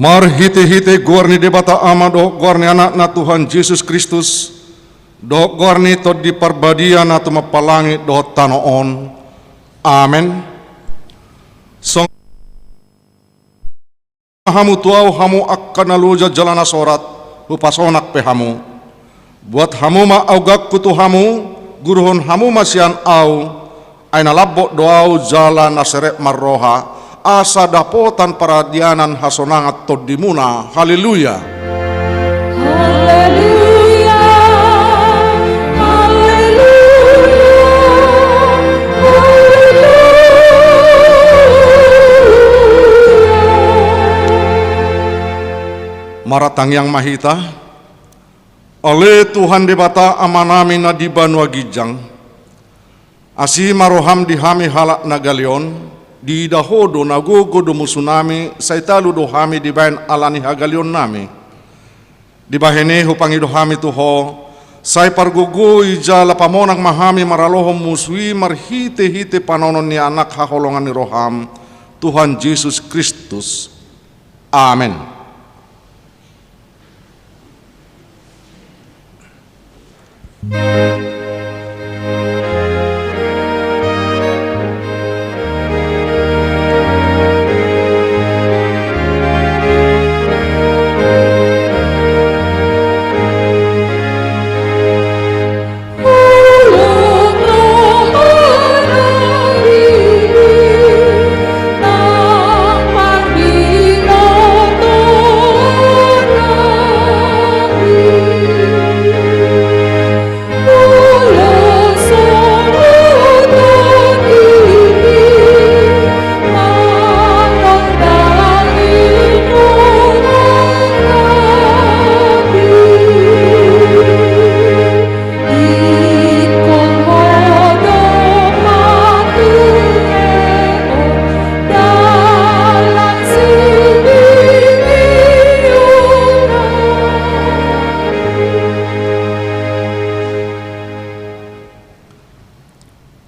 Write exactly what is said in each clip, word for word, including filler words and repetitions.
Marhitehite goar ni Debata Ama dohot goar ni Anakna Tuhan Jesus Kristus, dohot goar ni Tondi Parbadia na tumompa langit dohot tano on. Amen. Songon hamu tu au hamu angka na loja jala na sorat, hupasonang pe hamu. Buat hamu ma augangku tu hamu, guruhon hamu ma sian au, ai na lambok do au jala na serep marroha, asa dapotan paradianan hasonangan tondimuna. Haleluya. Haleluya, haleluya, haleluya. Martangiang ma hita. Ale Tuhan Debata Amanami na di banua ginjang, asi ma roham di hami halak na gale on, diida Ho do na gogo do musunami, sai talu do hami dibaen ala ni hagaleonnami. Dibahen i hupangido hami tu Ho, sai pargogoi jala pamonang ma hami maralohon musu i marhitehite panaonon ni Anak haholongan ni roham, Tuhan Jesus Kristus. Amen.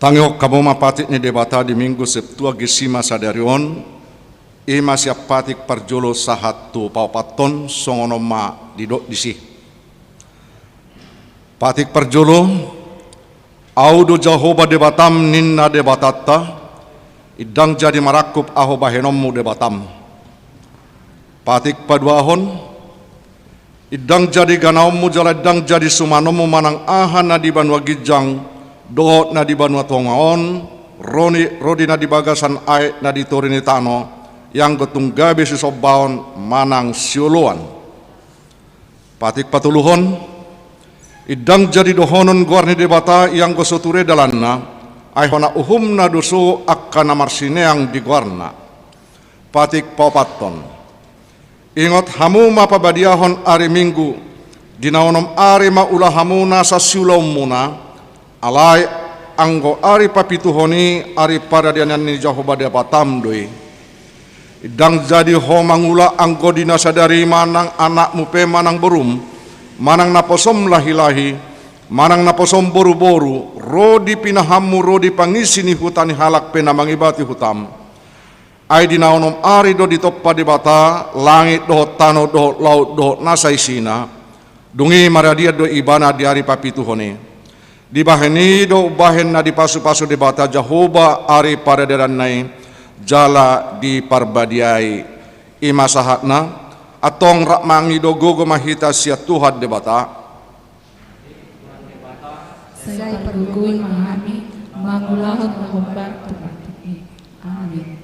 Tangihon hamu ma patik ni Debata di Minggu Septuagesima sadari on, i ma sian patik parjolo sahat tu paopathon, songon on ma didok disi. Patik parjolo, Au do Jahowa Debatam, ninna Debatanta, indang jadi marangkup ahu bahenonmu Debatam. Patik paduahon, indang jadi ganaonmu jala indang jadi sumanonmu manang aha na di banua ginjang dohot na di banua tonga on, ro ni, ro di na di bagasan aek na di toru ni tano, ianggo tung gabe sisombaon manang sioloan. Patik patoluhon, indang jadi dohonon goar ni Debata ianggo so ture dalanna, ai hona uhumna do so angka na marsineang di goarna. Patik paopathon, ingot hamu ma pabadiahon ari Minggu, di na onom ari ma ula hamu nasa siulaonmuna, alai anggo ari papituhon i ari paradianan ni Jahowa Debatam do i. Indang jadi ho mangula anggo di na sadari manang anakmu pe manang borum, manang naposom lahilahi, manang naposom boruboru, ro di pinahanmu ro di pangisi ni huta ni halak pe na mangibati hutam. Ai di na onom ari do ditompa Debata langit dohot tano dohot laut dohot nasa isina, dung i maradian do ibana di ari papituhon i. Dibahen i do umbahen na dipasupasu Debata Jahowa ari paradiananna i, jala diparbadiai. I ma sahatna, antong rap mangido gogo ma hita sian Tuhan Debata. Sai pargogoi ma hami mangulahon na hombar tu patik i. Amin.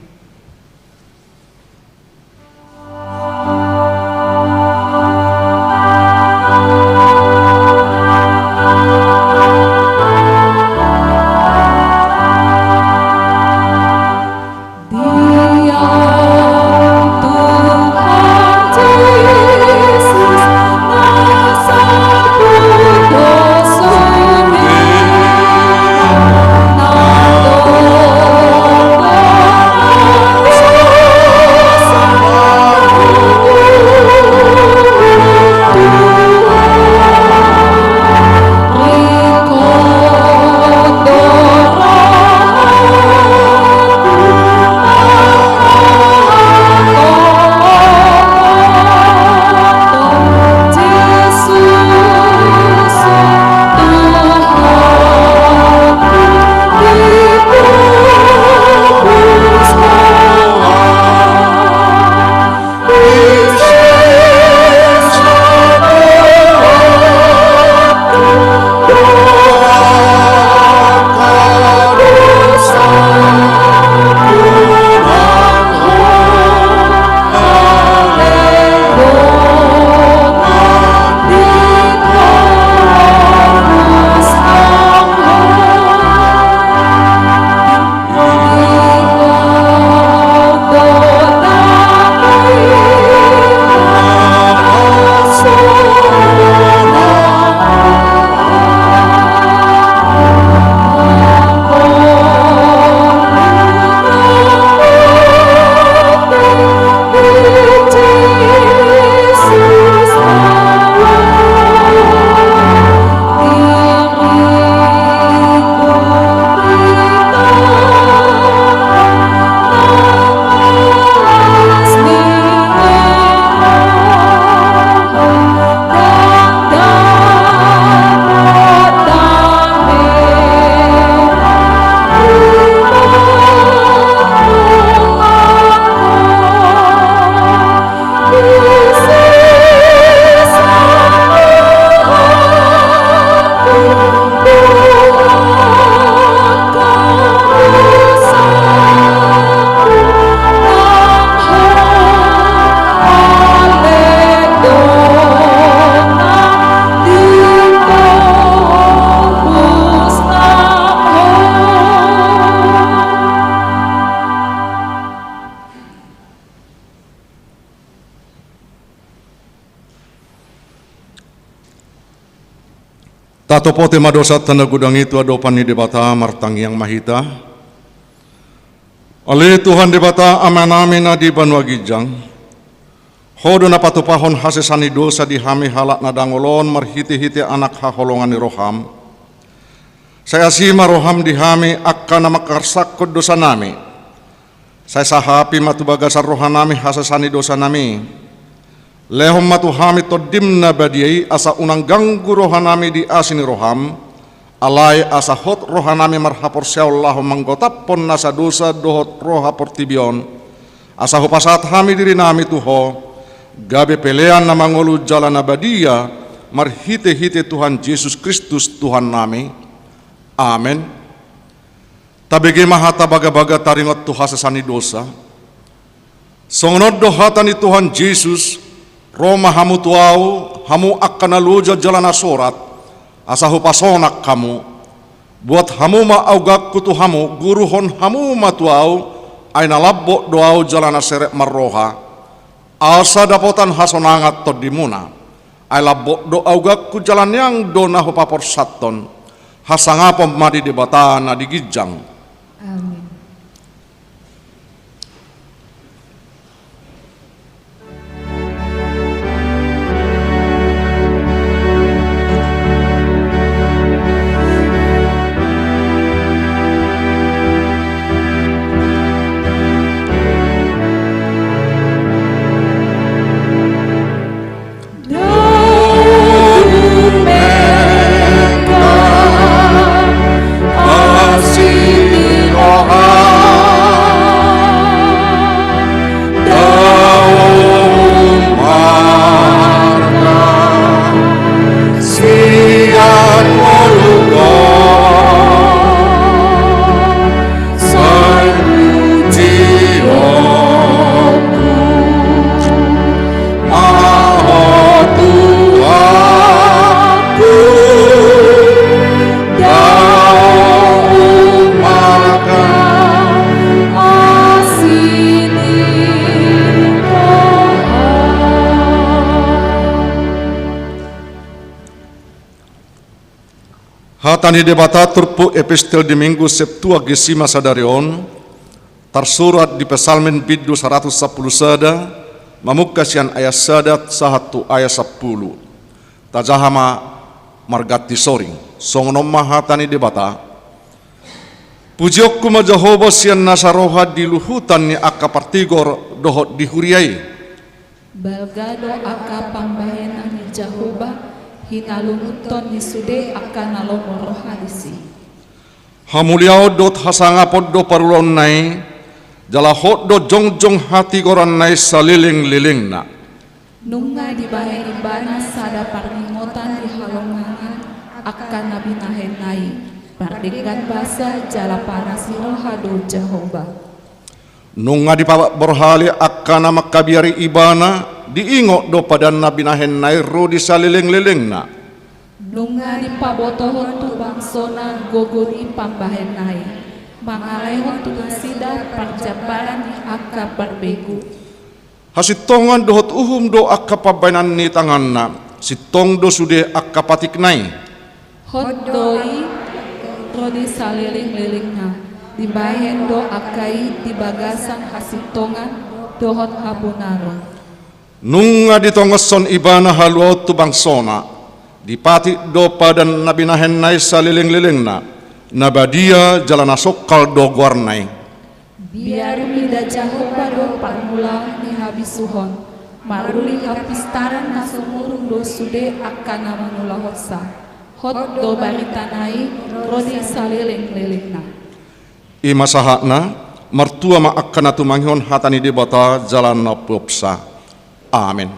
Tapote ma dosanta na godang i tu adopan ni Debata. Martangiang ma hita. Ale Tuhan Debata, Amanami na di banua ginjang, Ho do na patupahon hasesaan ni dosa di hami halak na dangol on marhitehite Anak haholongan ni rohaM. Sai asi ma rohaM di hami angka na mangkarsangkon dosanami. Sai sahapi ma tu bagasan rohanami hasesaan ni dosanami. Lehon ma tu hami TondiM na badia i, asa unang ganggu rohanami di asi ni rohaM, alai asa hot rohanami marhaporseaon laho manggotaphon nasa dosa dohot roha portibi on, asa hupasahat hami dirinami tu Ho, gabe pelean na mangolu jala na badia, marhitehite Tuhan Jesus Kristus Tuhannami. Amen. Tabege ma hata bagabaga taringot tu hasesaan ni dosa. Songon on do hata ni Tuhan Jesus: Ro ma hamu tu Ahu, hamu angka na loja jala na sorat, asa hupasonang hamu. Buat hamu ma auganku tu hamu, guruhon hamu ma tu Ahu, ai na lambok do Ahu jala na serep marroha. Asa dapotan hasonangan tondimuna. Ai lambok do auganku jala niang do na hupaporsathon. Hasangapon ma di Debata na di ginjang. Amen. Hata ni Debata turpuk epistel di Minggu Septuagesima sadari on, tarsurat di Psalmen bindu saratus sampulu sada, mamungka sian ayat sada sahat tu ayat sampulu. Tajaha ma marganti soring. Songon on ma hata ni Debata: Pujionku ma Jahowa sian nasa roha di luhutan ni angka partigor dohot di huria i. Balga do angka pambahenan ni Jahowa, hinalungunhon ni sude angka na lomo roha disi. Hamuliaon dohot hasangapon do parulaonna i, jala hot do jongjong hatigoranna i salelenglelengna. Nunga dibahen ibana sada parningotan di halongangan angka na binahenna i, pardenggan basa jala panas ni roha do Jahowa. Nunga dipaborhali angka na mangkabiari ibana, diingot do padan na binahenna i ro di salelenglelengna. Nunga dipabotohon tu bangsona gogo ni pambahenna i, mangalehon tu nasida parjambaran ni angka parbegu. Hasintongan dohot uhum do angka pambahenan ni tanganna, sintong do sude angka patikna i. Hot do i ro di salelenglelengna, dibahen do angka i di bagasan hasintongan dohot habonaron. Nunga ditongoshon ibana haluaon tu bangsona, dipatik do padan na binahenna i salelenglelengna, na badia jala na songkal do goarna i. Biar mida Jahowa do parmulaon ni habisuhon, maruli hapistaran na sumurung do sude angka na mangulahonsa. Hot do baritana i ro di salelenglelengna. I ma sahatna. Martua ma angka na tumangihon hata ni Debata jala na umpeopsa. Amen.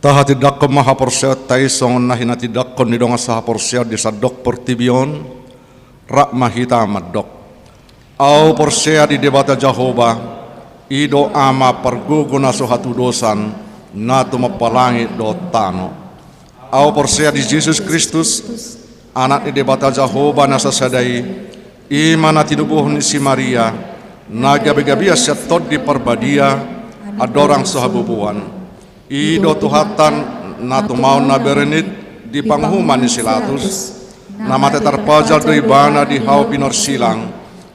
Tahatindangkon ma haporseaonta i songon na hinatindangkon ni dongan sahaporseaon di sandok portibi on. Rap ma hita mandok: Ahu porsea di Debata Jahowa, i do Ama pargogo na so hatudosan, na tumompa langit dohot tano. Ahu porsea di Jesus Kristus, Anak ni Debata Jahowa na sasada i, i ma na tinubuhon ni si Maria, na gabegabean sian Tondi Parbadia, andorang so habubuan. I do Tuhanta na tumaon na berenit di panguhuman ni si Latus, na mate tarpajal do Ibana di hau pinorsilang,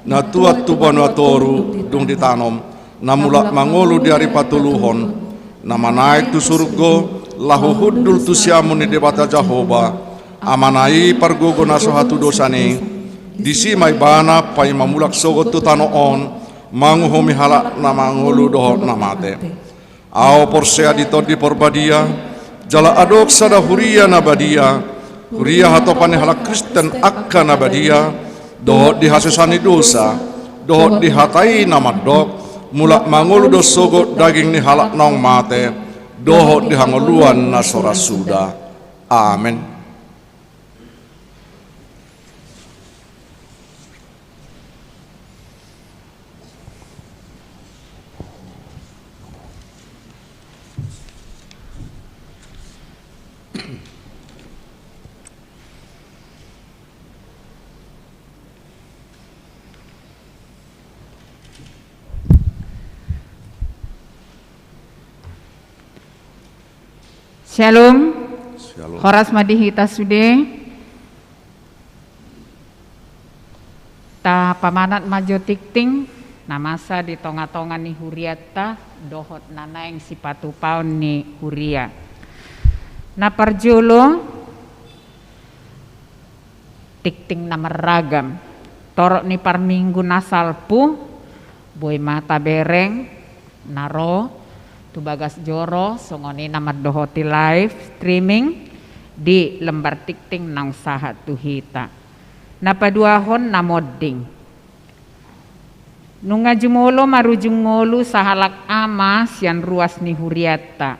na tuat tu banua toru dung ditanom, na mulak mangolu di ari patoluhon, na manaek tu surgo, laho hundul tu siamun ni Debata Jahowa, Amana i pargogo na so hatudosan i, disi ma Ibana paima mulak sogot tu tano on, manguhumi halak na mangolu dohot na mate. Ahu porsea di Tondi Parbadia, jala adong sada huria na badia, huria hatopan ni halak Kristen angka na badia, dohot di hasesaan ni dosa, dohot di hata i na mandok: Mulak mangolu do sogot daging ni halak naung mate, dohot di hangoluan na so ra suda. Amen. Shalom. Shalom. Horas ma di hita sude. Tapamanat ma jo tingting na masa di tongatonga ni hurianta dohot na naeng sipatupaon ni huria. Na parjolo, tingting na marragam. Torop ni parminggu na salpu, boi ma tabereng na ro tu bagas joro, songon i na mandohoti live streaming di lembar tingting naung sahat tu hita. Na paduahon, na monding. Nunga jumolo marujung ngolu sahalak ama sian ruas ni hurianta.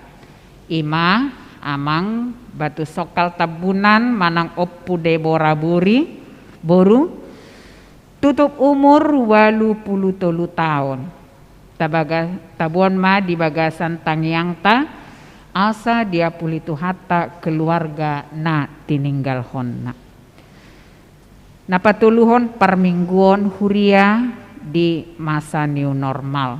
I ma amang Batu Songkal Tambunan manang Ompu Debora Buri, boru, tutup umur ualu pulu tolu taon. Tabaga-, taboan ma di bagasan tangiangta, asa diapuli Tuhanta keluarga na tininggalhonna. Na patoluhon, parmingguon huria di masa new normal.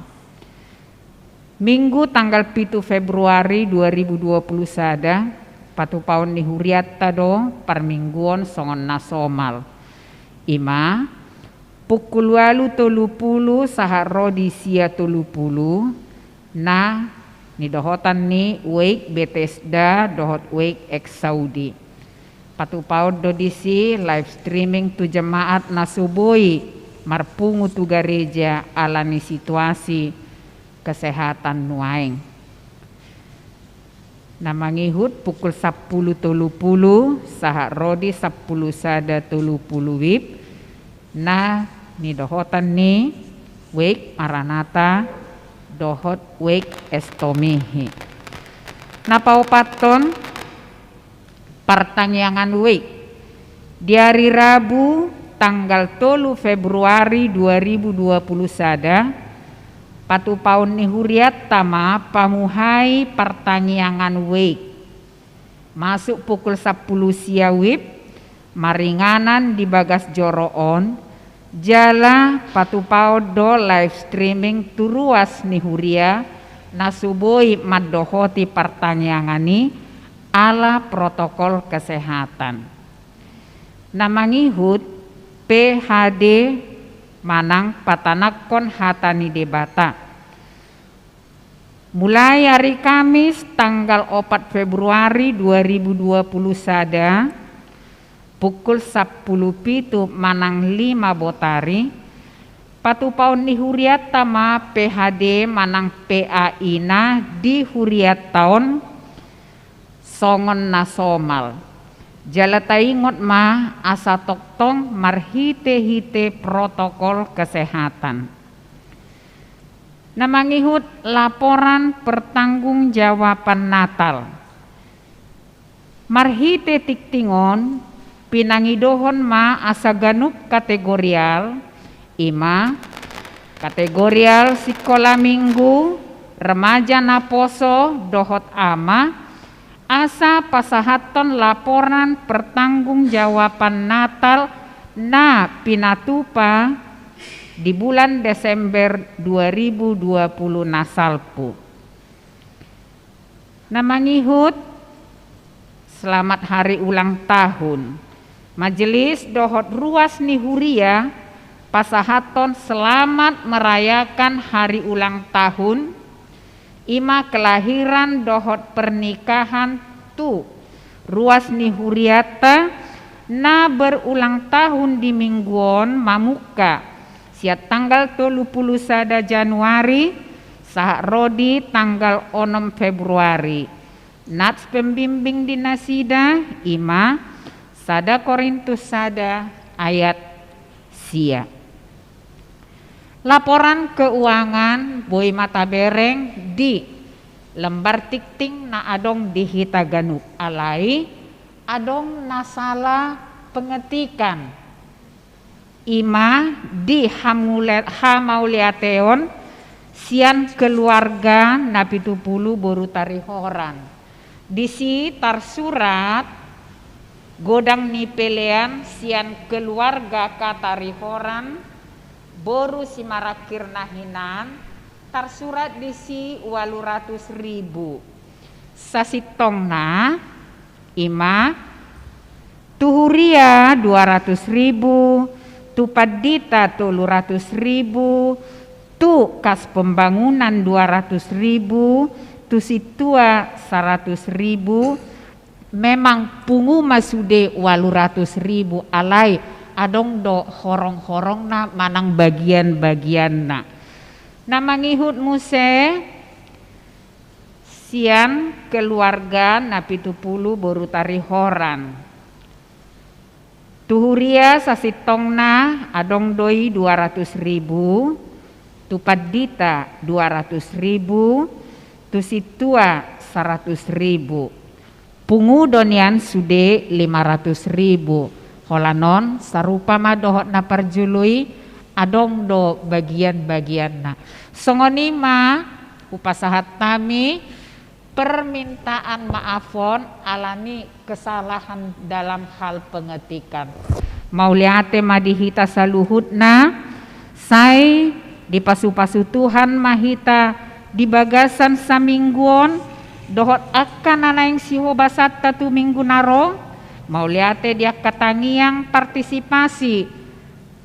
Minggu tanggal pitu Februari dua ribu dua puluh sada, patupaon ni hurianta do parmingguon songon na somal. I ma, pukul ualu tolu pulu sahat ro di sia tolu pulu, na nidohotan ni Wake Bethesda dohot Wake Exaudi. Patupaon do disi live streaming tu jemaat na so boi marpungu tu gareja ala ni situasi kesehatan nuaeng. Na mangihut pukul sampulu tolu pulu sahat ro di sampulu sada tolu pulu WIB, na nidohotan ni Wake Maranatha dohot Wake Estomihi. Na paopathon, partangiangan Wake. Di ari Rabu tanggal tolu Februari dua ribu dua puluh sada, patupaon ni hurianta ma pamuhai partangiangan Wake. Masuk pukul sampulu sia WIB, maringanan di bagas joro on, jala patupaon do live streaming tu ruas ni huria na so boi mandohoti partangiangan i ala protokol kesehatan. Na mangihut P H D manang patanakkon hata ni Debata. Mulai ari Kamis tanggal opat Februari dua ribu dua puluh sada, pukul sampulu pitu manang lima botari, patupaon ni hurianta ma P H D manang P A I-na di hurianta on songon na somal. Jala taingot ma asa tongtong marhitehite protokol kesehatan. Na mangihut laporan pertanggungjawaban Natal. Marhite tingting on, pinangidohon ma asa ganup kategorial, i ma kategorial sikola minggu, remaja naposo dohot ama, asa pasahathon laporan pertanggungjawaban Natal na pinatupa di bulan Desember dua ribu dua puluh na salpu. Na mangihut, selamat hari ulang tahun. Majelis dohot ruas ni huria pasahathon selamat merayakan hari ulang tahun, i ma kelahiran dohot pernikahan tu ruas ni hurianta na berulang tahun di minggu on mamungka sian tanggal tolu pulu sada Januari sahat ro di tanggal onom Februari. Nats pembimbing di nasida, i ma sada Korintus sada ayat sia. Laporan keuangan boi ma tabereng di lembar tingting na adong di hita ganup, alai adong na sala pengetikan, i ma di hamule-, hamauliateon sian keluarga na pitu pulu boru Tarihoran. Disi tarsurat godang ni pelean sian keluarga Katarihoran, boru Simarangkir na hinan, tarsurat disi ualu ratus ribu. Sasintongna, i ma tu huria dua ratus ribu, tu pandita tolu ratus ribu, tu kas pembangunan dua ratus ribu, tu sintua saratus ribu. Memang pungu ma sude ualu ratus ribu, alai adong do horong-horongna manang bagian-bagianna. Na mangihut muse sian keluarga na pitu pulu boru Tarihoran. Tu huria sasintongna adong do i dua ratus ribu, tu pandita dua ratus ribu, tu sintua saratus ribu. Pungu do nian sude lima ratus ribu. Holan on sarupa ma dohot na parjolo i, adong do bagian-bagianna. Songon i ma hupasahat hami permintaan maaf on ala ni kesalahan dalam hal pengetikan. Mauliate ma di hita saluhutna, sai dipasu-pasu Tuhan ma hita di bagasan saminggu on, dohot angka na naeng sihobasanta tu minggu na ro. Mauliate di angka tangiang partisipasi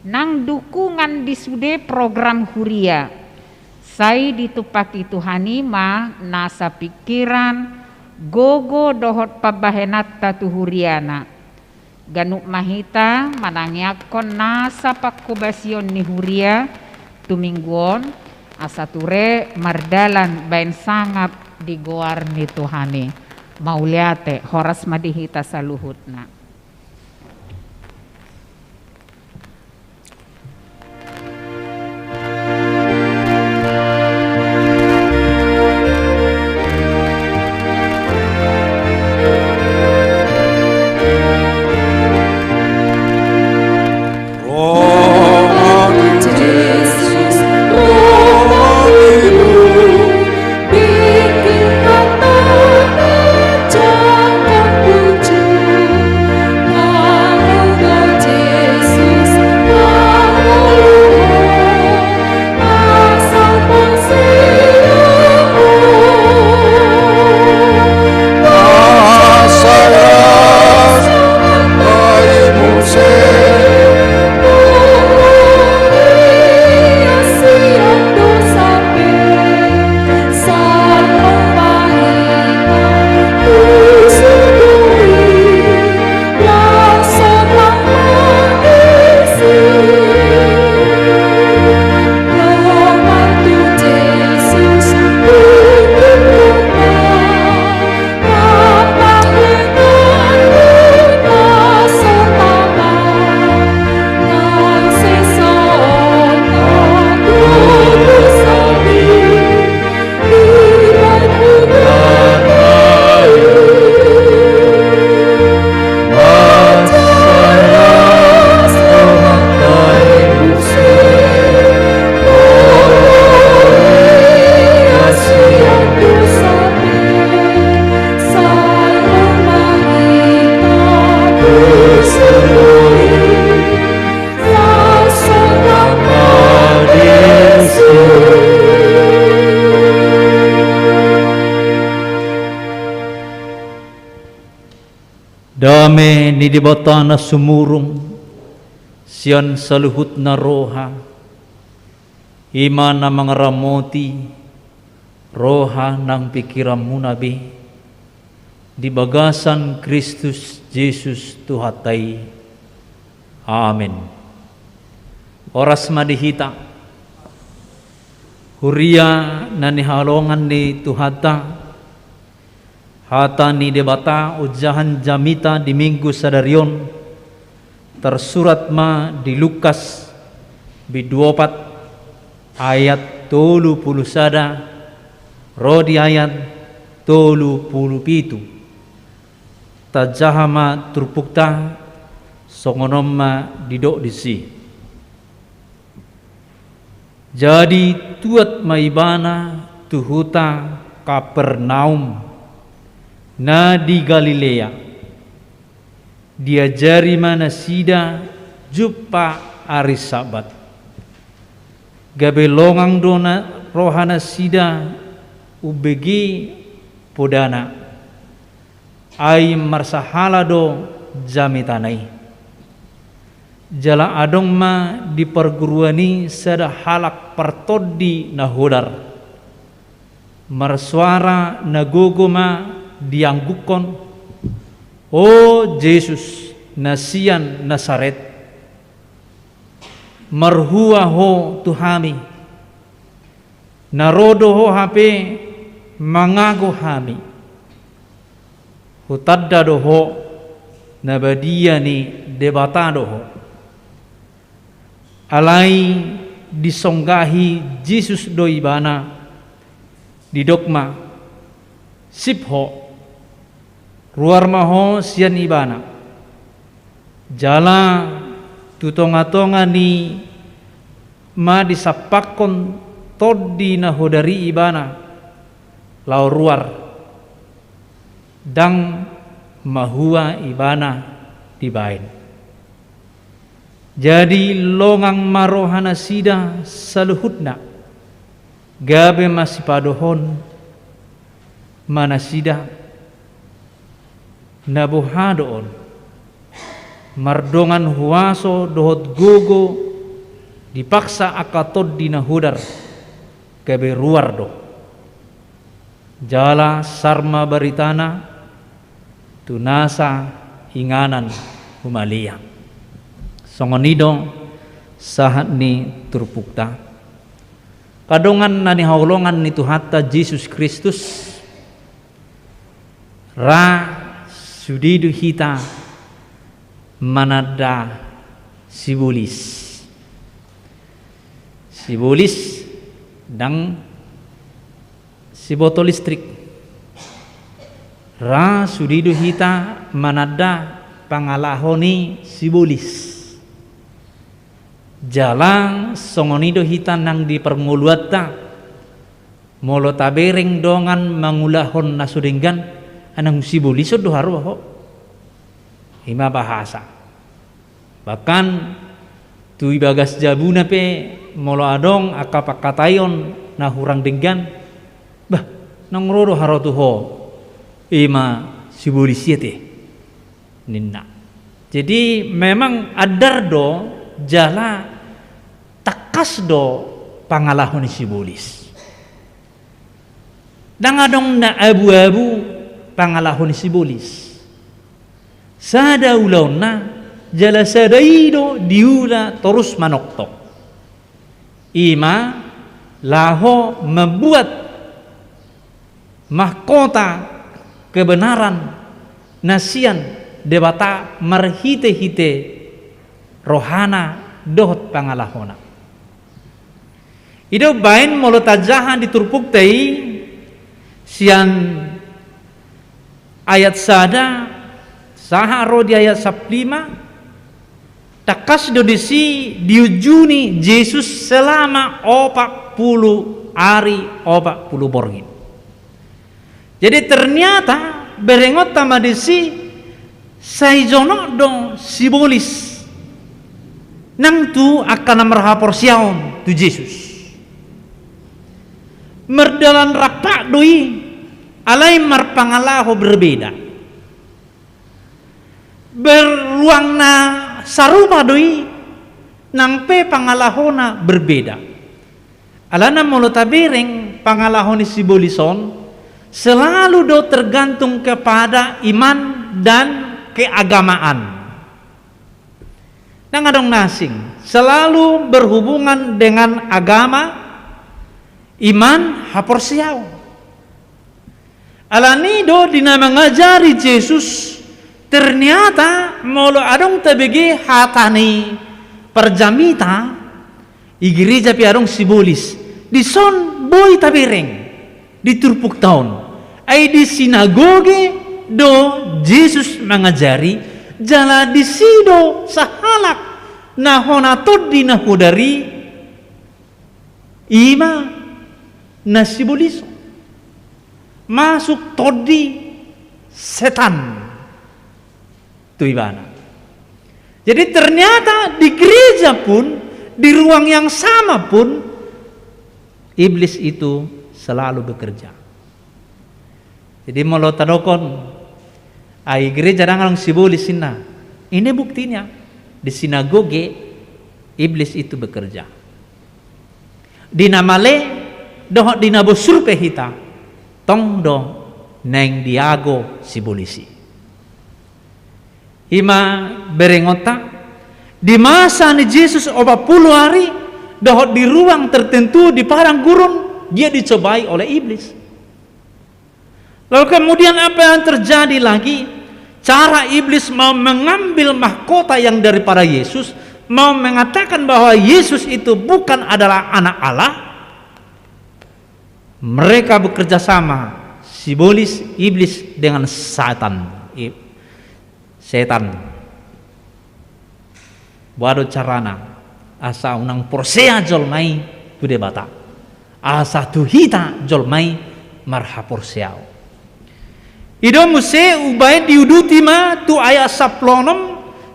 nang dukungan di sude program huria. Sai ditumpahi Tuhan i ma nasa pingkiran, gogo dohot pambahenanta tu huriana. Ganup ma hita manangiangkon nasa panghobasion ni huria tu minggu on, asa ture mardalan baen sangap di goar ni Tuhan i. Mauliate, horas ma di hita saluhutna. Dame ni Debata na sumurung sian saluhutna roha, i ma na mangaramoti roha nang pingkiranmuna be di bagasan Kristus Jesus Tuhanta i. Amen. Horas ma di hita, huria na hinaholongan ni Tuhanta. Hata ni Debata ojahan jamita di Minggu sadari on tarsurat ma di Lukas bindu opat ayat tolu pulu sada ro di ayat tolu pulu pitu. Tajaha ma turpukta, songon on ma didok disi. Jadi tuat ma Ibana tu huta Kapernaum na di Galilea. Diajari ma nasida jumpa ari Sabat. Gabe longang do na rohanasida umbege podana. Ai marsahala do jamitana i. Jala adong ma di parguruan i sada halak partondi na hodar. Marsoara na gogo ma dianggukkon, "O Jesus, na sian Nasaret, marhua ho tu hami. Na ro do ho hape mangago hami. Hutanda do ho, na badia ni Debata do ho." Alai disonggahi Jesus do ibana, didok ma, "Sip ho, ruar ma ho sian ibana." Jala tu tongatonga ni i ma disampakkon tondi na hodar i ibana, laho ruar. Ndang mahua ibana dibaen. Jadi longang ma rohanasida saluhutna, gabe masipadohon ma nasida, "Na boha do on? Mardongan huaso dohot gogo dipaksa angka tondi na hodar, gabe ruar do." Jala sar ma baritana tu nasa inganan humaliang. Songon i do sahat ni turpukta. Angka dongan na hinaholongan ni Tuhanta Jesus Kristus, ra sude do hita mananda sibolis. Sibolis ndang siboto listrik. Ra sude do hita mananda pangalaho ni sibolis. Jala songon i do hita nang di parngoluanta, molo tabereng dongan mangulahon na so denggan, ai nang sibolison do haroa ho. I ma bahasa. Bahkan tu ibagas jabuna pe, molo adong angka pangkataion na hurang denggan, "Bah, nang ro do haroa tu ho, i ma sibolis i ate," ninna. Jadi memang andar do jala tangkas do pangalaho ni sibolis. Ndang adong na abuabu pangalaho ni sibolis. Sada ulaonna, jala sada i do diula torus manongtong. I ma laho mambuat mahkota kebenaran na sian Debata marhitehite rohana dohot pangalahona. I do umbaen molo tajaha di turpukta i sian ayat sada sahat ro di ayat sampulu lima, tangkas do disi diunjuni Jesus selama opat pulu ari opat pulu borngin. Jadi ternyata berengonta ma disi, sai jonok do sibolis nang tu angka na marhaporseaon tu Jesus. Mardalan rap do i, alai marpangalaho berbeda. Berruang na sarupa do i, nang pe pangalahona berbeda. Alana molo tabereng pangalaho ni sibolis on, selalu do tergantung kepada iman dan keagamaan. Nang adong na asing, selalu berhubungan dengan agama, iman, haporseaon. Alani do di na mangajari Jesus, ternyata molo adong tabege hata ni parjamita, i gereja pe adong sibolis, dison boi tabereng di turpukta on. Ai di sinagoge do Jesus mangajari, jala disi do sahalak na hona tondi na hodar i, ima na sibolis on. Masuk tondi setan tu ibana. Jadi ternyata di gereja pun, di ruang yang sama pun, iblis itu selalu bekerja. Jadi molo tadokhon, ai gereja ndang adong sibolis ninna. Ini buktinya, di sinagoge iblis itu bekerja. Di na male dohot di na bosur pe hita, tong do naeng diago sibolis i. Ima berengonta, di masa ni Jesus opat pulu ari, dohot di ruang tertentu di padang gurun, dia dicobai oleh iblis. Lalu kemudian apa yang terjadi lagi? Cara iblis mau mengambil mahkota yang daripada Yesus, mau mengatakan bahwa Yesus itu bukan adalah anak Allah. Mereka bekerja sama, sibolis, iblis dengan satan. I-, setan. Boha do carana asa unang porsea jolma i tu Debata, asa tu hita jolma i marhaporseaon. I do muse umbaen diuduti ma tu ayat sampulu onom,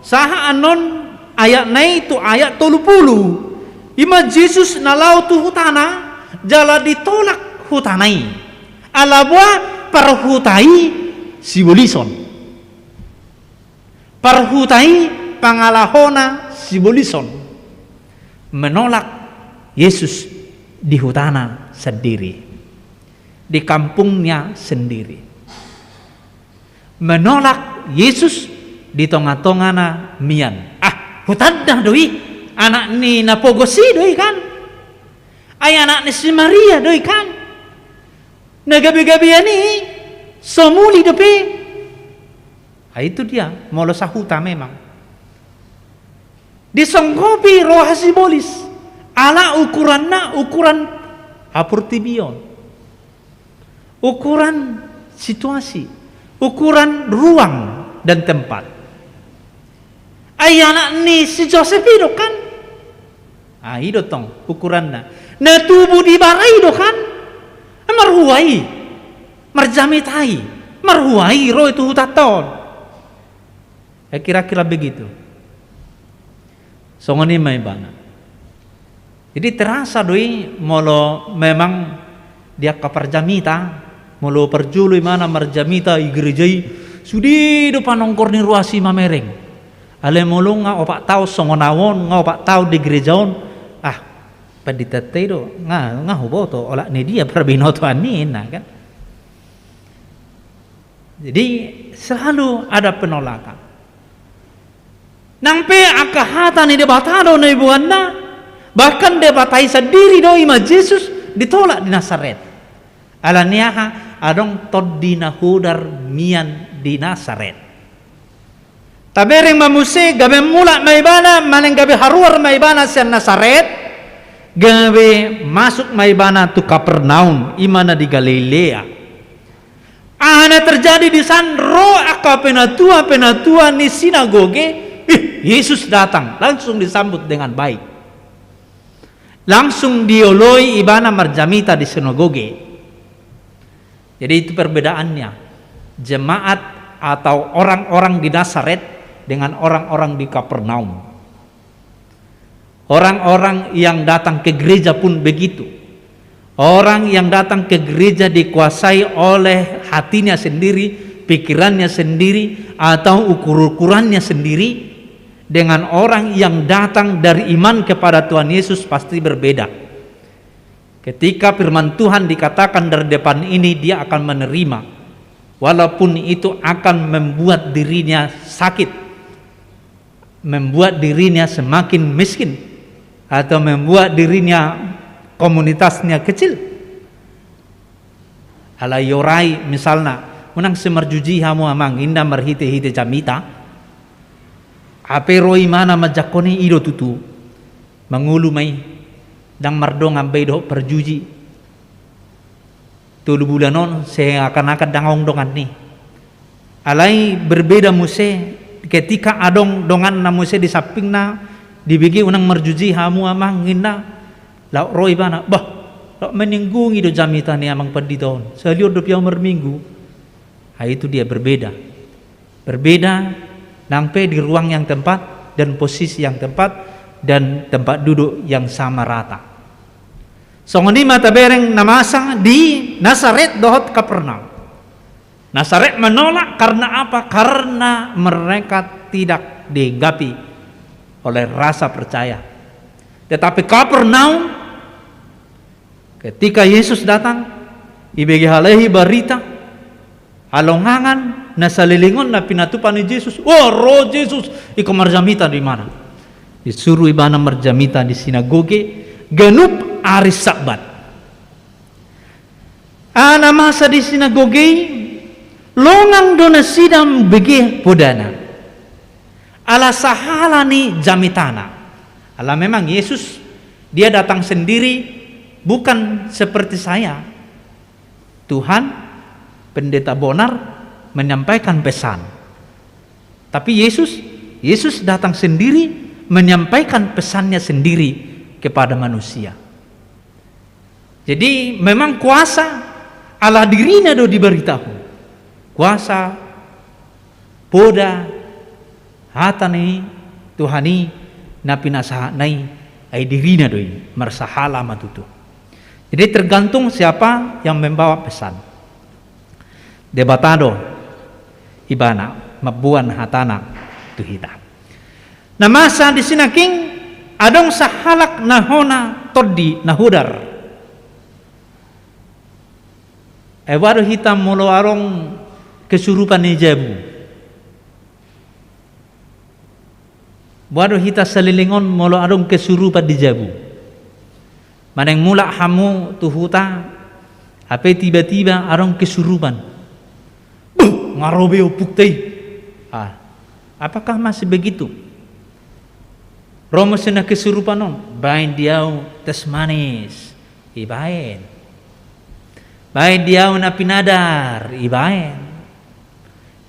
sahat annon ayatna i tu ayat tolu pulu. Ima Jesus na laho tu hutana, jala ditolak hutana i. Ala boha? Parhuta i sibolison. Parhuta i pangalahona sibolison. Menolak Yesus di hutana sendiri, di kampungnya sendiri. Menolak Yesus di tonga-tongana mian. Ah, hutanda do i, anak ni na pogos i do i kan? Ai anak ni si Maria do i kan? Na gabe-gabean i so muli dope. Ah, itu dia, molo sahuta memang. Disonggopi roha sibolis, ala ukuranna ukuran haportibion. Ukuran situasi, ukuran ruang dan tempat. Ai anak ni si Josep i do kan? Ah, i do tong ukuranna. Na tubu di bara i do kan? Marhua i, marjamita i, marhua i ro i tu hutanta on. Eh, kira-kira begitu. Songon i ma ibana. Jadi terasa do i molo memang di angka parjamita, molo parjolo ibana marjamita i gereja i, sude do panongkor ni ruas i mamereng. Alai molo nga opat taon songon au on, nga opat taon di gereja on, ah, pandita i do, nga, nga huboto, olat ni dia parbinotoan ni, ninna kan. Jadi selalu ada penolakan. Nang pe angka hata ni Debata do na iboanna, bahkan Debata i sandiri do, ima Jesus, ditolak di Nasaret. Alani aha? Adong tondi na hodar mian di Nasaret. Tabereng ma muse, gabe mulak ma ibana, manang gabe haruar ma ibana sian Nasaret, gabe masuk ma ibana tu Kapernaum, ima na di Galilea. Aha na terjadi di san? Ro angka penatua-penatua ni sinagoge, ih, Yesus datang, langsung disambut dengan baik. Langsung dioloi ibana marjamita di sinagoge. Jadi itu perbedaannya, jemaat atau orang-orang di Nasaret dengan orang-orang di Kapernaum. Orang-orang yang datang ke gereja pun begitu. Orang yang datang ke gereja dikuasai oleh hatinya sendiri, pikirannya sendiri atau ukur-ukurannya sendiri dengan orang yang datang dari iman kepada Tuhan Yesus pasti berbeda. Ketika firman Tuhan dikatakan dari depan ini, dia akan menerima, walaupun itu akan membuat dirinya sakit, membuat dirinya semakin miskin, atau membuat dirinya, komunitasnya kecil. Alai orai, misalna, unang sai marjuji hamu amang, inda marhite-hite jamita. Hape ro imana manjangkon i, i do tutu. Mangolu ma i, ndang mardongan be i dohot parjuji. Tolu bulan on seakan-akan ndang adong donganna i. Alai berbeda muse ketika adong donganna muse di sampingna, dibege unang marjuji hamu amang ninna. Laho ro ibana, bah, laho maninggungi do jamita ni amang pandita on. Sahali on dope ahu marminggu. Ah, itu dia berbeda. Berbeda nang pe di ruang yang tempat dan posisi yang tempat dan tempat duduk yang sama rata. Songon i ma tabereng na masa di Nasaret dohot Kapernaum. Nasaret menolak karena apa? Karena mereka tidak dihinggapi oleh rasa percaya. Tetapi Kapernaum, ketika Yesus datang, ibege halak i barita, halongangan na saleleng on na pinatupa ni Jesus. Wah, ro Jesus, ingkon marjamita do ibana. Disuru ibana marjamita di sinagoge ganup ari Sabat. Aha na masa di sinagoge i, longang do nasida mambege podana. Ala sahala ni jamitana. Ala memang Yesus, dia datang sendiri, bukan seperti saya. Tuhan, pendeta Bonar, menyampaikan pesan. Tapi Yesus, Yesus datang sendiri, menyampaikan pesannya sendiri kepada manusia. Jadi memang kuasa ala dirina do dibaritahon. Kuasa, poda, hata ni Tuhan i na pinasahatna i, ai dirina do i, marsahala ma tutu. Jadi tergantung siapa yang membawa pesan. Debata do ibana mamboan hatana tu hita. Na masa disi nangkin, adong sahalak na hona tondi na hodar. Ai boha do hita molo adong kesurupan di jabu? Boha do hita saleleng on molo adong kesurupan di jabu? Manang mulak hamu tu huta, hape tiba-tiba adong kesurupan. Buh, nga ro be ompungta i. Ah, apakah masih begitu? Ro muse na kesurupan on, baen di ahu teh manis, ibaen. Baen di ahu na pinadar, ibaen.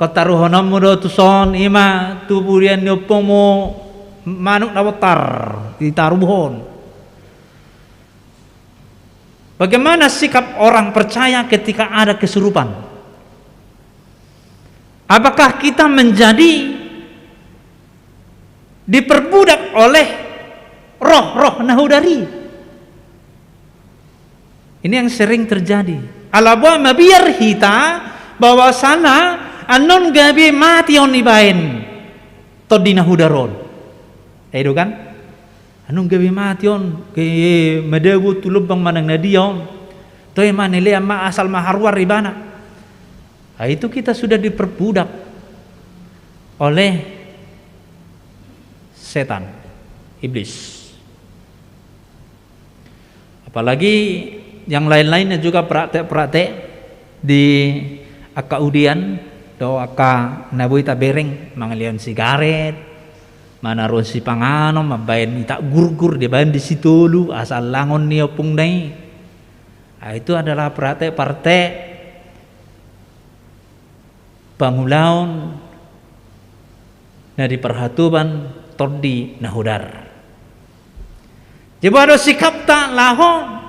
Ingkon taruhononmu do tuson, ima tu burian ni ompungmu manuk na bontar, ditaruhon. Bagaimana sikap orang percaya ketika ada kesurupan? Apakah kita menjadi diperbudak oleh roh-roh na hodar i? Ini yang sering terjadi. Ala boha mabiar hita bahwasana annon gabe mate on ibaen tondi na hodar on. Ai do kan? Annon gabe mate on, gabe madabu tu lobang manang na dia on. Toe ma nilea ma asal ma haruar ibana. Ah, itu kita sudah diperbudak oleh setan, iblis. Apalagi yang lain-lainnya juga praktek-praktek di angka udean, do angka na boi tabereng, mangalehon sigaret, manaruhon sipanganon, mambaen itak gurgur, dibaen di sitolu, asa langon ni ompungna i. Ah, itu adalah praktek-praktek pangulaon na di parhatoban tondi na hodar. Jadi boha do sikapta laho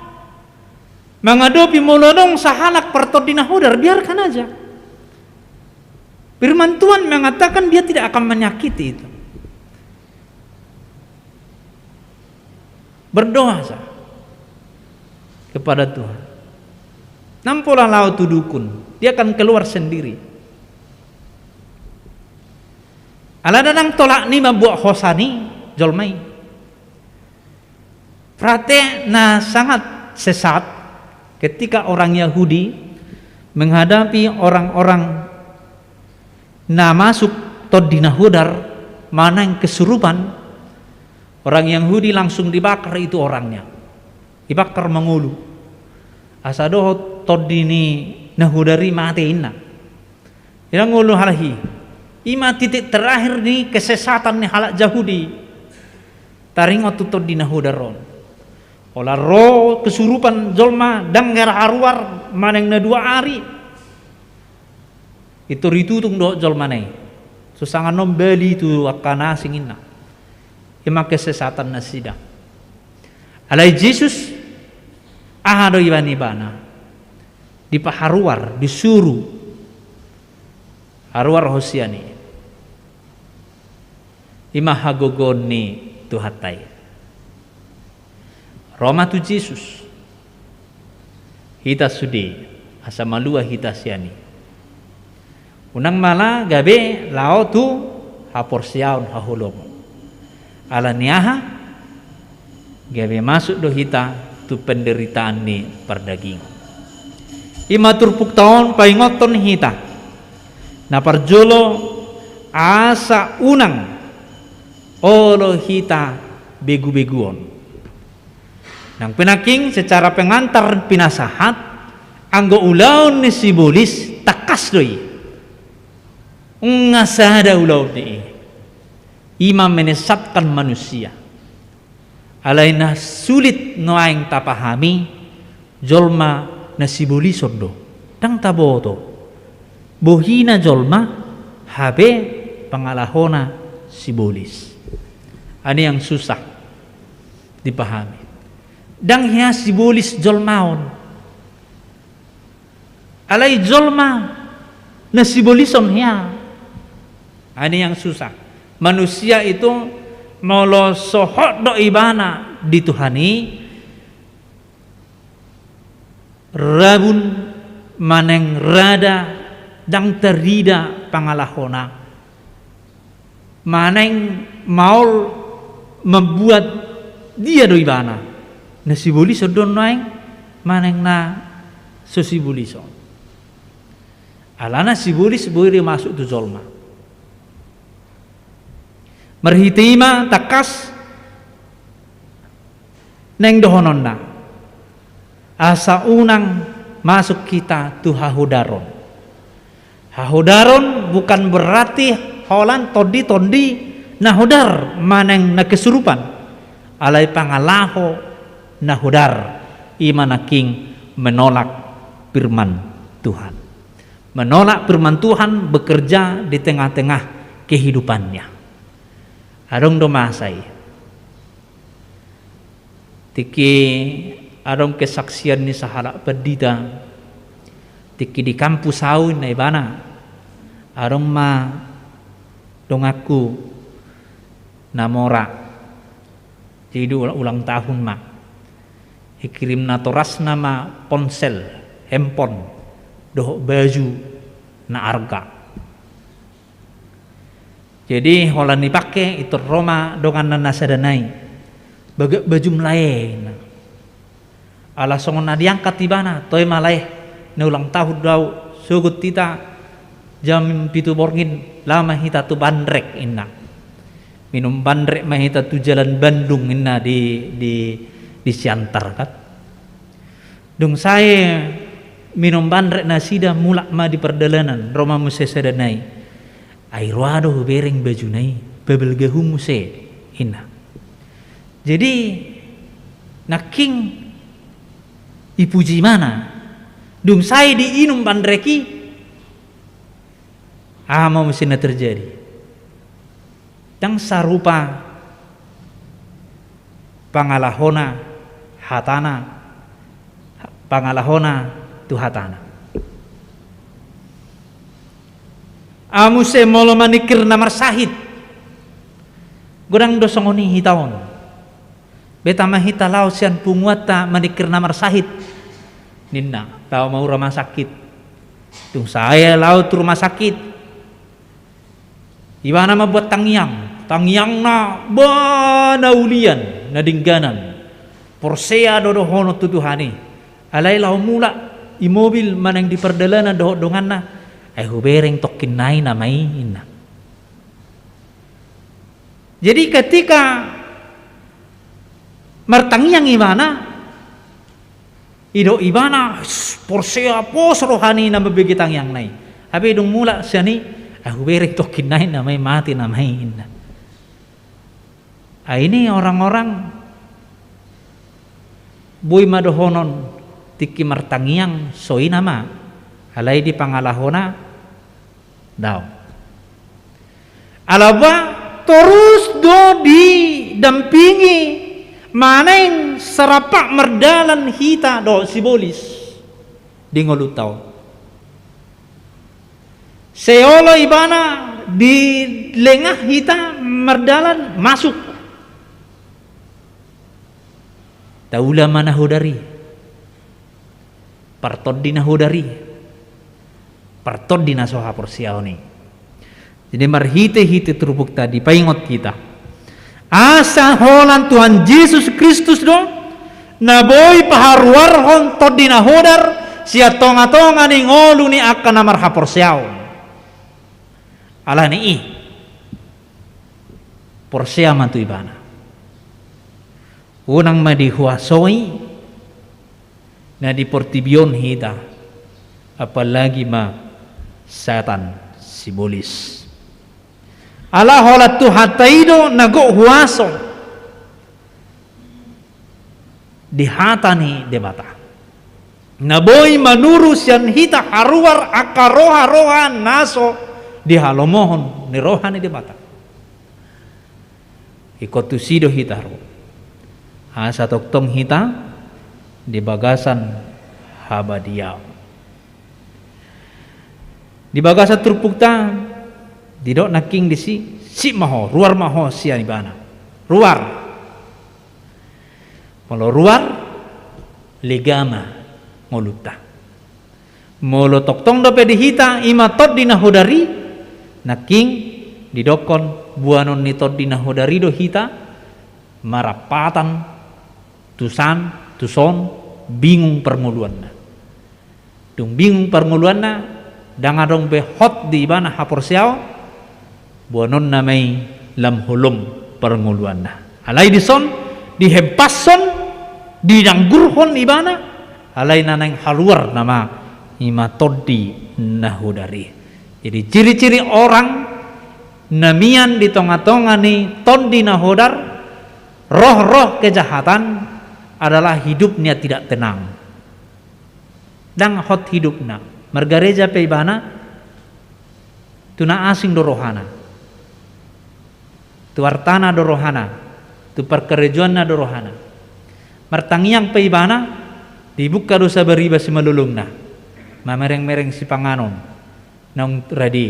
mangadopi molo adong sahalak partondi na hodar, biarkan aja. Firman Tuhan mengatakan dia tidak akan menyakiti itu. Berdoa saja kepada Tuhan. Ndang pola laho tu dukun, dia akan keluar sendiri. Ala ndang tolap ni mambuat hosa ni jolma i. Praktek na sangat sesat ketika orang Yahudi menghadapi orang-orang na masuk tondi na hodar manang kesurupan, orang Yahudi langsung dibakar itu orangnya. Dibakar mangolu. Asa dohot tondi ni na hodar i mate inna. Inna ngolu halak i. I ma titik terakhir ni kesesatan ni halak Jahudi. Taringot tu tondi na hodar on. Holan ro kesurupan jolma ndang hea haruar manang na dua ari. Itu ditutung dohot jolma na i. Susa nga non bali tu angka na asing inna. I ma kesesatan nasida. Alai Jesus, aha do ibaen ibana? Dipaharuar, disuru. Haruar ho sian i. I ma hagogoon ni Tuhanta i. Ro ma tu Jesus. Hita sude, asa malua hita sian i. Unang mala gabe laho tu haporseaon haholomon. Ala ni aha? Gabe masuk do hita tu penderitaan ni pardagingon. I ma turpukta on paingothon hita. Na parjolo asa unang olo hita begu-beguon. Nang pe nangkin secara pengantar pinasahat, anggo ulaon ni sibolis tangkas do i. Nga sada ulaon ni i. I ma menyesatkan manusia. Alai na sulit nuaeng tapahami, jolma na sibolison do. Ndang taboto. Bohina jolma, hape pangalahona sibolis. Ani yang susah dipahami. Ndang hea sibolis jolma on. Alai jolma na sibolison hea. Ani yang susah. Manusia itu molo so hot do ibana di Tuhan i, rabun manang rada ndang tarida pangalahona. Manang maol mambuat dia do ibana. Na sibolison do nuaeng manang na so sibolison. Alana sibolis boi do masuk tu jolma. Marhite i ma tangkas naeng dohononna. Asa unang masuk hita tu hahodaron. Hahodaron bukan berarti holan tondi-tondi na hodar manang na kesurupan. Alai pangalaho na hodar, i ma nangkin menolak firman Tuhan. Menolak firman Tuhan bekerja di tengah-tengah kehidupannya. Adong do masa i. Tingki adong kesaksian ni sahalak pandita. Tingki di kampus au inna ibana. Adong ma donganku na mora. Jadi ulang, ulang tahun ma. Dikirim natorasna ma ponsel, handphone, dohot baju na arga. Jadi holan dipake, intor ro ma donganna na sada nai. Bagak baju melae, inna. Ala songon na diangkat ibana, toe ma lae, na ulang tahun do au, sogot hita jam pitu borngin, laho ma hita tu Bandrek, inna. Minum Bandrek ma hita tu jalan Bandung, inna di, di, di Siantar kan. Dung sae minum Bandrek nasida, mulak ma di pardalanan, ro ma muse sada nai. Ai roa do hubereng bajuna i, pabalgahu muse, inna. Jadi nangkin dipuji ibana. Dung sae diinum Bandrek i, aha ma muse na terjadi? Ndang sarupa pangalahona hatana, pangalahona tu hatana. Aha muse molo maningkir na marsahit? Godang do songon i hita on. Beta ma hita laho sian punguanta maningkir na marsahit, ninna, laho ma hu rumah sakit. Dung sae laho tu rumah sakit, Ibana mambuat tangiang, tangiang na ba na ulian, na dengganan. Porsea do dohonon tu Tuhan i. Alai laho mulak i mobil manang di pardalanan dohot donganna, "Ai hubereng tongkin nai nama i," ninna. Jadi ketika martangiang ibana, didok ibana, "Porsea pos rohana i na mambege tangiangna i." Hape dung mulak sian i, "Ai hubereng tongkin nai nama i, mate nama i," ninna. Ai ini orang-orang boi ma dohonon tingki martangiang so i nama, alai di pangalahona daong. Alaba torus do didampingi manang sarapak mardalan hita dohot sibolis di ngolunta on. Seolah ibana di lengah hita mardalan masuk. Taula ma na hodar i. Partondi na hodar i. Partondi na so haporseaon i. Jadi marhite-hite turpukta dipaingot hita. Asa holan Tuhan Jesus Kristus do, na boi paharuarhon tondi na hodar, sian tonga-tonga ni ngolu ni angka na marhaporseaon. Alani i, porsea ma tu ibana. Unang ma dihuasoi na di portibi on hita, apalagi ma setan sibolis. Ala holan Tuhanta i do na gok huaso di hata ni Debata. Na boi manuru sian hita haruar angka roha-roha na so dihalomohon ni roha ni Debata. Ingkon tusi do hita ro. Asa tongtong hita di bagasan habadiaon. Di bagasan turpukta, didok nangkin disi, sip ma ho, ruar ma ho sian ibana. Ruar. Molo ruar, lega ma ngolunta. Molo tongtong dope di hita, i ma tondi na hodar i, nangkin didokkon boanon ni tondi na hodar i do hita, marampatan, tusan, tuson, bingung parngoluanna. Dung bingung parngoluanna, ndang adong be hot di ibana haporseaon, boanonna ma i lam holom parngoluanna. Alai dison, dihempashon, didanggurhon ibana, alai na naeng haluar nama i ma tondi na hodar i. Jadi ciri-ciri orang na mian di tonga-tonga ni tondi na hodar, roh-roh kejahatan adalah hidupnya tidak tenang. Ndang hot hidupna. Margareja pe ibana, tu na asing do rohana. Tu artana do rohana. Tu parkarejoanna do rohana. Martangiang pe ibana, dibuka do sabariba simalolongna. Mamereng-mereng sipanganon naung rade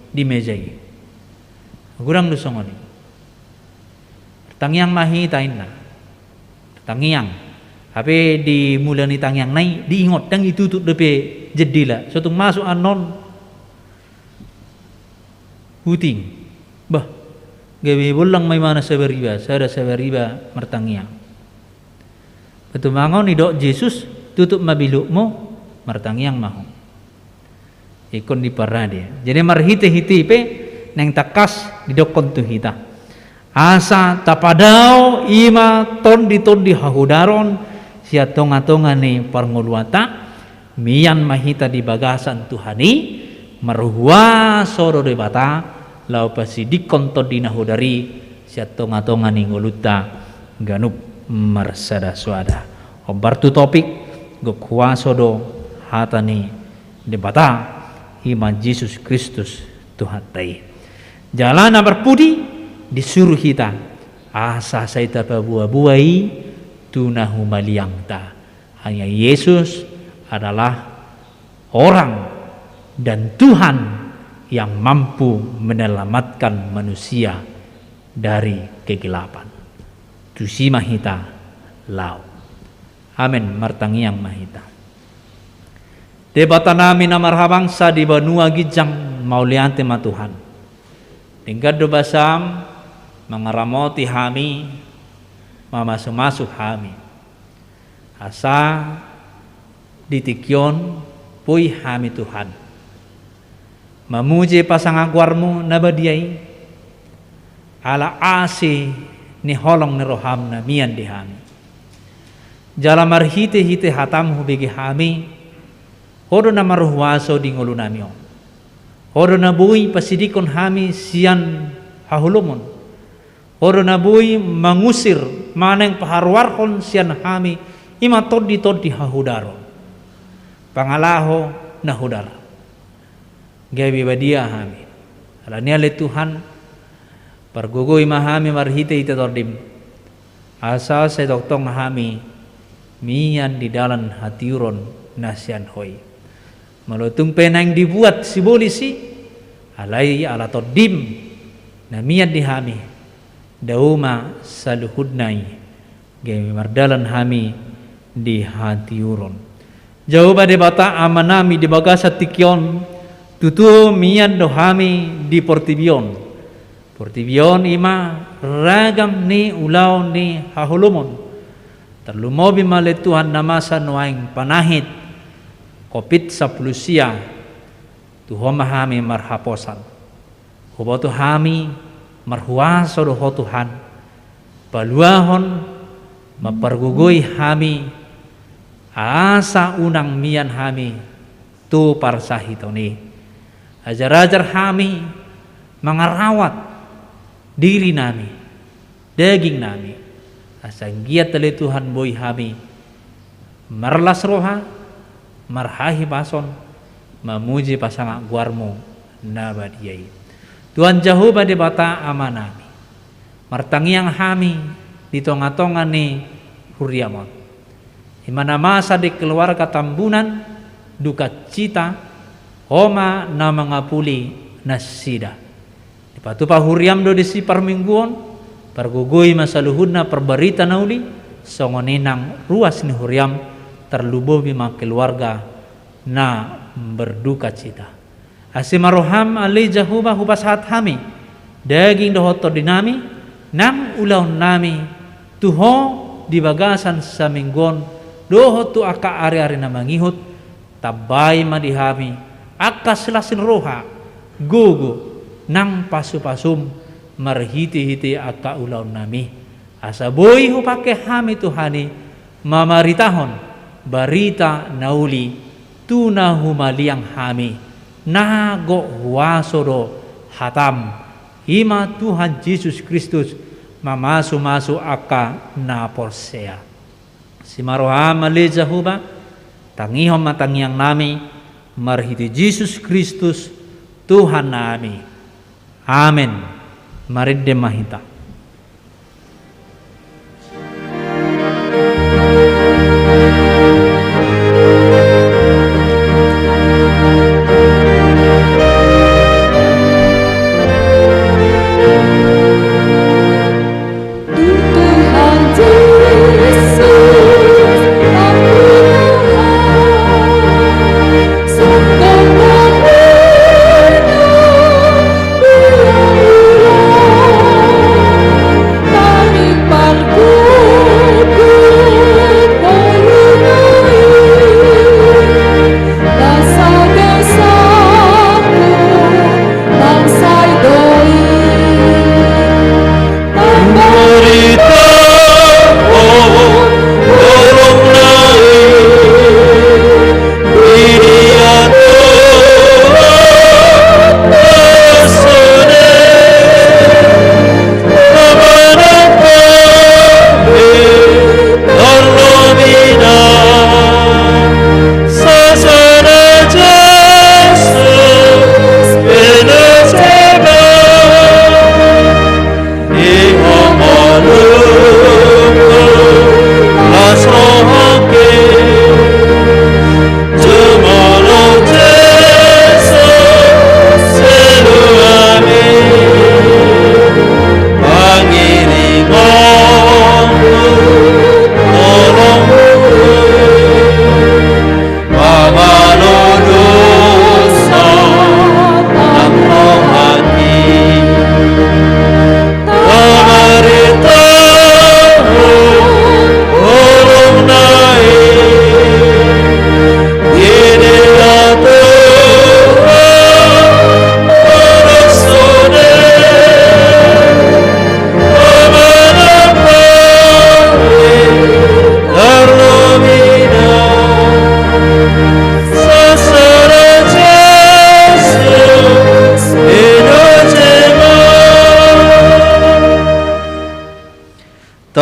di meja i. Godang do songon i. Tangiang ma hita inna. Tangiang. Hape di mula ni tangiangna i diingot, ndang ditutup dope jendela. So tung masuk annon huting. Bah, gabe bollang ma ibana sabariba, sada sabariba martangiang. Patumangkon didok Jesus, tutup ma bilukmu, martangiang ma ho. Ingkon diparade. Jadi marhite-hite i pe, naeng tangkas didokkon tu hita. Asa tapadao i ma tondi-tondi hahodaron, sian tonga-tonga ni parngoluanta, mian ma hita di bagasan Tuhan i, marhuaso do Debata, laho pasidingkon tondi na hodar i, sian tonga-tonga ni ngolunta, ganup marsada-sada. Hombar tu topik, gok huaso do hata ni Debata, i ma Jesus Kristus Tuhanta i. Jala na marpudi disuru hita, asa sai tapaboa-boa i tu na humaliangta. Hanya Yesus adalah orang dan Tuhan yang mampu menyelamatkan manusia dari kegelapan. Tusi ma hita laho. Amen. Martangiang ma hita. Debatanami na marhabangsa di banua ginjang, mauliate ma Tuhan. Denggan do basam mangaramoti hami, mamasumasu hami. Asa di tingki on boi hami Tuhan mamuji pasangap goarmu na badia i, ala asi ni holong ni roham na mian di hami. Jala marhitehite hatam hubege hami, Ho do na marhuaso di ngolunami on. Ho do na boi pasidingkon hami sian haholomon. Ho do na boi mangusir manang paharuarhon sian hami i ma tonditondi hahudaron, pangalaho na hudar. Gabe badia hami. Alani i ale Tuhan, pargogoi ma hami marhitehite Tondim, asa sai tongtong hami mian di dalan hatiuron na sian Ho i. Molo tung pe naeng dibuat sibolis i, alai ala Tondim na mian di hami, dao ma saluhutna i, gabe mardalan hami di hatiuron. Jahowa Debata Amanami, di bagasan tingki on tutu mian do hami di portibi on. Portibi on i ma ragam ni ulaon ni haholomon. Tarlumobi ma ale Tuhan na masa nuaeng panahit covid sampulu sia, tu Ho ma hami marhaposan. Huboto hami marhuaso do Ho Tuhan, paluahon, mampargogoi hami, asa unang mian hami tu parsahiton i. Ajarajar hami mangarawat dirinami, dagingnami, asa anggiat ale Tuhan boi hami marlas roha, marhahipason, mamuji pasangap goarmu na badia i. Tuhan Jahowa Debata Amanami, martangiang hami di tongatonga ni huriam on. I ma na masa di keluarga Tambunan, duka cita, Ho ma na mangapuli nasida. Dipatupa huriam do disi parmingguon, pargogoi ma saluhutna parbarita na uli, songon i nang ruas ni huriam, tarlumobi ma keluarga na berduka cita. Asi ma roham ale Jahowa hupasahat hami, daging dohot tondinami, nang ulaonnami, tu Ho di bagasan saminggu on, dohot tu angka ariari na mangihut, tambai ma di hami, angka silas ni roha, gogo, nang pasupasum, marhitehite angka ulaonnami. Asa boi hupangke hami Tuhan i, mamaritahon, barita na uli, tu na humaliang hami, na gok huaso do hatam, i ma Tuhan Jesus Kristus, mamasumasu angka na porsea. Asi ma roham ale Jahowa, tangihon ma tangiangnami, marhite Jesus Kristus, Tuhannami. Amen. Marende ma hita.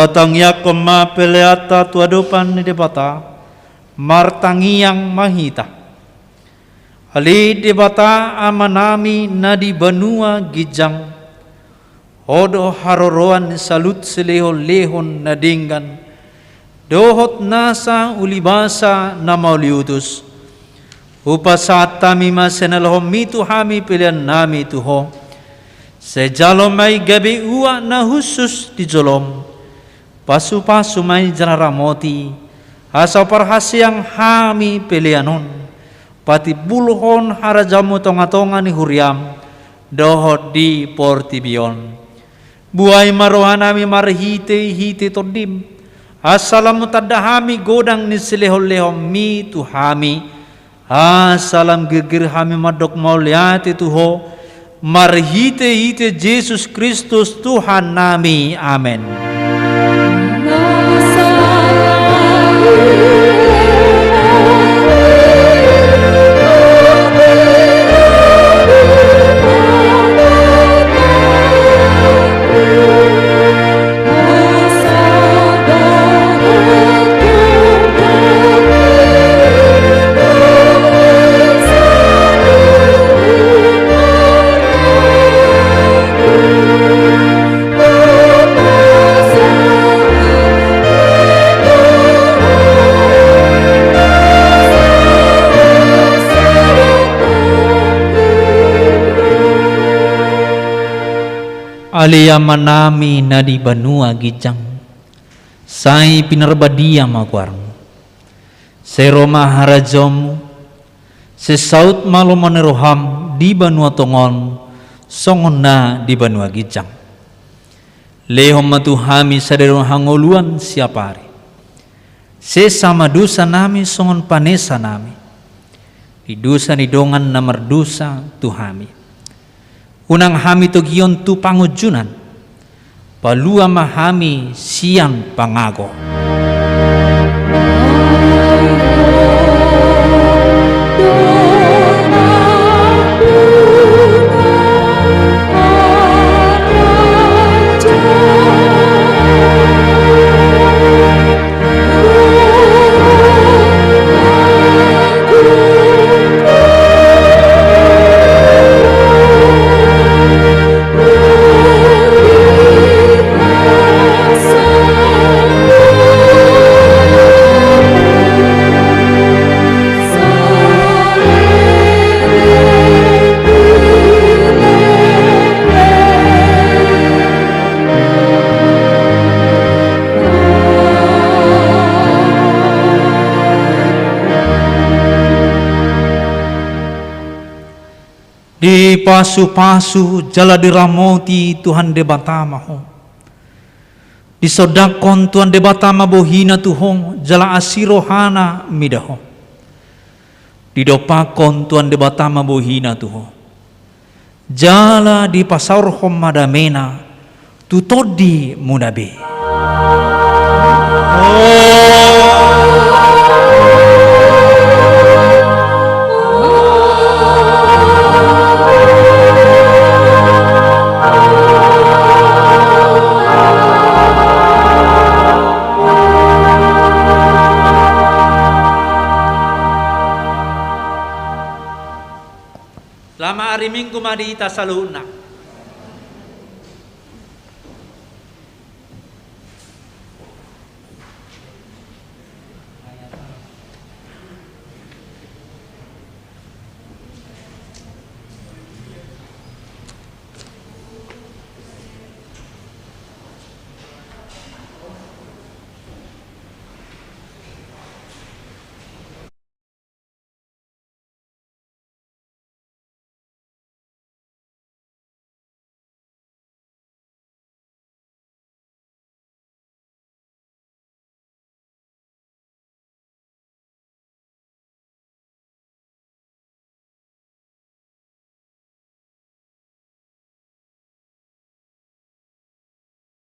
Patangiangkon ma peleanta tu adopan ni Debata. Martangiang ma hita. Ale Debata Amanami na di banua ginjang, Ho do haroroan ni saluhut silehonlehon na denggan dohot nasa ulibasa na mauliutus. Hupasahat hami ma sian na nilehonMi tu hami peleannami tu Ho. Sai jalo ma i gabe uap na hushus di joloM. Pasupasu ma i jala ramoti, asa huparhaseang hami pelean on patimbulhon harajaonMu tongatonga ni huriaM dohot di portibi on. Buhai ma rohanami marhitehite TondiM, asa lam hutanda hami godang ni silehonlehonMi tu hami, asa lam girgir hami mandok mauliate tu Ho, marhitehite Jesus Kristus Tuhannami. Amen. Ale Amanami na di banua ginjang, sai pinarbadia ma goarMu. Sai ro ma harajaonMu. Sai saut ma lomo ni rohaM di banua tonga on, songon na di banua ginjang. Lehon ma tu hami sadari on hangoluan siapari. Sesa ma dosanami songon panesanami di dosa ni dongan na mardosa tu hami. Unang hami togihon tu pangunjunan, palua ma hami sian pangago. Dipasupasu jala diramoti Tuhan Debata ma ho. Disondangkon Tuhan Debata ma bohina tu ho, jala asi rohana mida ho. Didompakkon Tuhan Debata ma bohina tu ho, jala dipasaorhon ma damena tu tondimuna be. Selamat ari Minggu ma di hita saluhutna.